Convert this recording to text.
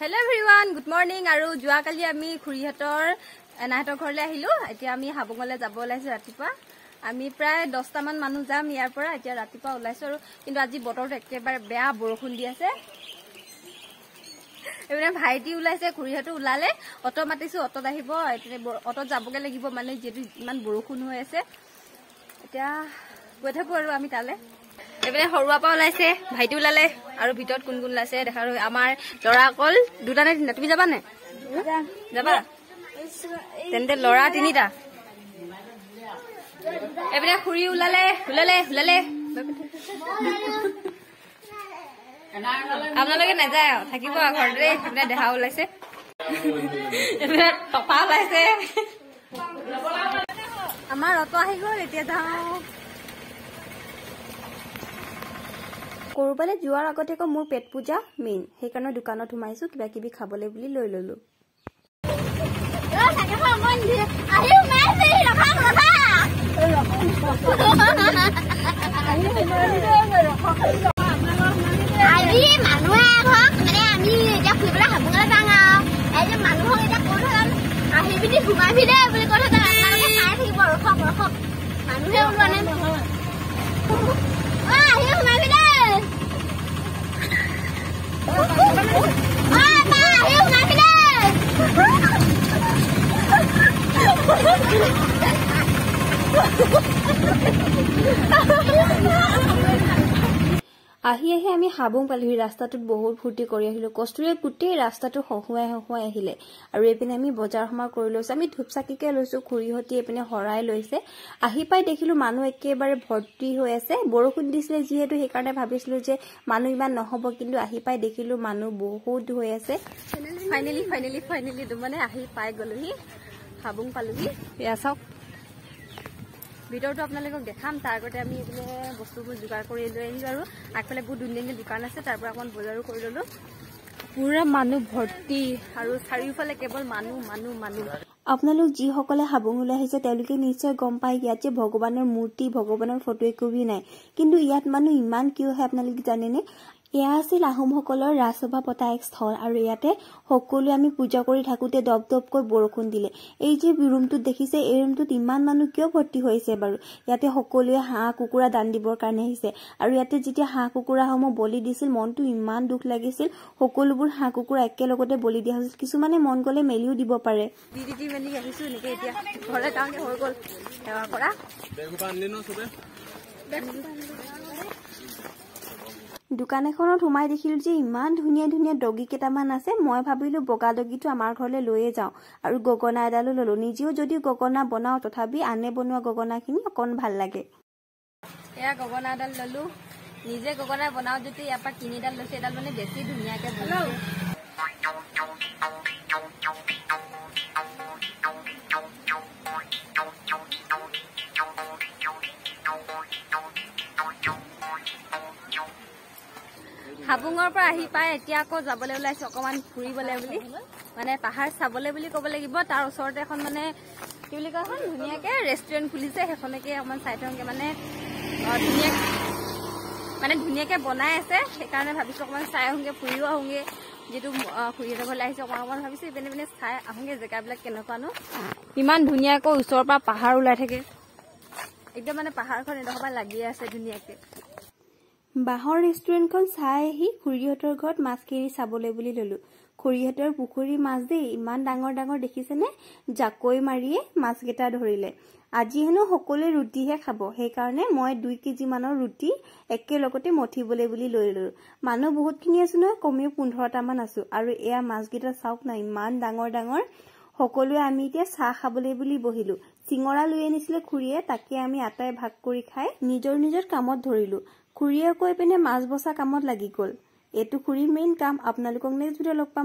Hello' everyone, good morning. আৰু যোৱাকালি আমি খুৰীহঁতৰ এনাহঁতৰ ঘৰলৈ আহিলো। এতিয়া আমি হাবুঙলৈ যাব ওলাইছো। ৰাতিপুৱা আমি প্ৰায় 10টামান মানুহ যাম ইয়াৰ পৰা। এতিয়া ৰাতিপুৱা ওলাইছো আৰু কিন্তু আজি বতৰটো একেবাৰে বেয়া, বৰষুণ দি আছে। এইপিনে ভাইটি ওলাইছে, খুৰীহঁতো ওলালে। অট মাতিছো, অটত আহিব। এতিয়া অটত যাবগে লাগিব, মানে যিহেতু ইমান বৰষুণ হৈ আছে। এতিয়া গৈ থাকো আৰু আমি তালে। এইপিনে সৰুৱা পৰা ওলাইছে, ভাইটি ওলালে আৰু ভিতৰত কোন কোন ওলাইছে দেখা। আমাৰ ল'ৰা অকল দুটা নে তিনিটা? তুমি যাবা নে? যাবা তেন্তে, ল'ৰা তিনিটা। এইপিনে খুৰী ওলালে, ওলালে ওলালে। আপোনালোকে নাযায় আৰু থাকিব আৰু ঘৰতে। এইপিনে দেহা ওলাইছে, এইপিনে টপা ওলাইছে। আমাৰ অটো আহি গ'ল, এতিয়া যাওঁ। ক'ৰবালৈ যোৱাৰ আগতে আকৌ মোৰ পেট পূজা মেইন, সেইকাৰণে দোকানত সোমাইছো, কিবা কিবি খাবলৈ বুলি লৈ ললো। মানুহে ওলোৱা নাই। আহি আহি আমি হাবুং পালোহি। ৰাস্তাটোত বহুত ফূৰ্তি কৰি আহিলো। কস্তুৰীয়ে গোটেই ৰাস্তাটো হহুৱাই হহুৱাই আহিলে। আৰু এইপিনে আমি বজাৰ সমাৰ কৰি লৈছো। আমি ধূপ চাকিকে লৈছো, খুৰীহঁতি এইপিনে শৰাই লৈছে। আহি পাই দেখিলো মানুহ একেবাৰে ভৰ্তি হৈ আছে। বৰষুণ দিছিলে যিহেতু, সেইকাৰণে ভাবিছিলো যে মানুহ ইমান নহ'ব, কিন্তু আহি পাই দেখিলো মানুহ বহুত হৈ আছে। ফাইনেলি ফাইনেলি ফাইনেলি মানে আহি পাই গলোহি, হাবুং পালোহি। এয়া চাওক, ভিতৰটো আপোনালোকক দেখাম। তাৰ আগতে আমি এইপিনে বস্তুবোৰ যোগাৰ কৰি লৈ আহিলো। আৰু আগফালে বহুত ধুনীয়া ধুনীয়া দোকান আছে, তাৰ পৰা অকণমান বজাৰো কৰি ললো। পুৰা মানুহ ভৰ্তি আৰু চাৰিওফালে কেৱল মানুহ মানুহ মানুহ। আপোনালোক যিসকলে হাবুঙলৈ আহিছে তেওঁলোকে নিশ্চয় গম পায় ইয়াত যে ভগৱানৰ মূৰ্তি, ভগৱানৰ ফটো একোৱেই নাই। কিন্তু ইয়াত মানুহ ইমান কিয় হয় আপোনালোকে জানেনে? এয়া আছিল আহোমসকলৰ ৰাজসভা পতা এক স্থল আৰু ইয়াতে সকলোৱে আমি পূজা কৰি থাকোঁতে দপ দপকৈ বৰষুণ দিলে। এই যে ৰুমটোত দেখিছে, এই ৰুমটোত ইমান মানুহ কিয় ভৰ্তি হৈছে বাৰু? ইয়াতে সকলোৱে হাঁহ কুকুৰা দান দিবৰ কাৰণে আহিছে। আৰু ইয়াতে যেতিয়া হাঁহ কুকুৰাসমূহ বলি দিছিল, মনটো ইমান দুখ লাগিছিল। সকলোবোৰ হাঁহ কুকুৰা একেলগতে বলি দিয়া হৈছিল। কিছুমানে মন গ'লে মেলিও দিব পাৰে। দি দি মেলি আহিছো এনেকে। এতিয়া ঘৰলৈ যাওঁগে, হৈ গ'ল সেৱা কৰা। দোকান এখনত সোমাই দেখিলো যে ইমান ধুনীয়া ধুনীয়া ডগী কেইটামান আছে। মই ভাবিলো বগা ডগীটো আমাৰ ঘৰলৈ লৈয়ে যাওঁ আৰু গগনা এডালো ললো। নিজেও যদিও গগনা বনাওঁ, তথাপি আনে বনোৱা গগনাখিনি অকণ ভাল লাগে। এয়া গগনা এডাল ললো। নিজে গগনা বনাওঁ যদি ইয়াৰ পৰা কিনিডাল লৈছে, এডাল মানে বেছি ধুনীয়াকে বনাওঁ। হাবুঙৰ পৰা আহি পাই এতিয়া আকৌ যাবলৈ ওলাইছো অকণমান ফুৰিবলৈ বুলি, মানে পাহাৰ চাবলৈ বুলি ক'ব লাগিব। তাৰ ওচৰতে এখন মানে কি বুলি কয়, এখন ধুনীয়াকে ৰেষ্টুৰেণ্ট খুলিছে, সেইখনকে অকণমান চাই থওঁগে। মানে ধুনীয়া, মানে ধুনীয়াকে বনাই আছে, সেইকাৰণে ভাবিছো অকণমান চাই আহোঁগে, ফুৰিও আহোঁগে। যিটো খুৰীহঁতৰ ঘৰলৈ আহিছো, অকণমান অকণমান ভাবিছো ইপিনে পিনে চাই আহোঁগে জেগাবিলাক কেনেকুৱানো। ইমান ধুনীয়াকৈ ওচৰৰ পৰা পাহাৰ ওলাই থাকে, একদম মানে পাহাৰখন এডোখৰ পৰা লাগি আছে ধুনীয়াকে। বাঁহৰ ৰেষ্টুৰেণ্টখন চাই আহি খুৰীহঁতৰ ঘৰত মাছখিনি চাবলৈ বুলি ললো। খুৰীহঁতৰ পুখুৰীৰ মাছ দেই, ইমান ডাঙৰ ডাঙৰ দেখিছেনে? জাকৈ মাৰিয়ে মাছকেইটা ধৰিলে। আজি হেনো সকলোৱে ৰুটিহে খাব, সেইকাৰণে মই 2 কেজি মানৰ ৰুটি একেলগতে মঠিবলৈ বুলি লৈ ললো। মানুহ বহুতখিনি আছো নহয়, কমেও 15টামান আছো। আৰু এয়া মাছকেইটা চাওক না, ইমান ডাঙৰ ডাঙৰ। সকলোৱে আমি এতিয়া চাহ খাবলৈ বুলি বহিলো। চিঙৰা লৈ আনিছিলে খুৰীয়ে, তাকে আমি আটাই ভাগ কৰি খাই নিজৰ নিজৰ কামত ধৰিলো। খুৰীয়ে কৈ পিনে মাছ বচা কামত লাগি গ'ল। এইটো খুৰীৰ মেইন কাম। আপোনালোকক নেক্সট ভিডিঅ' লগ পাম।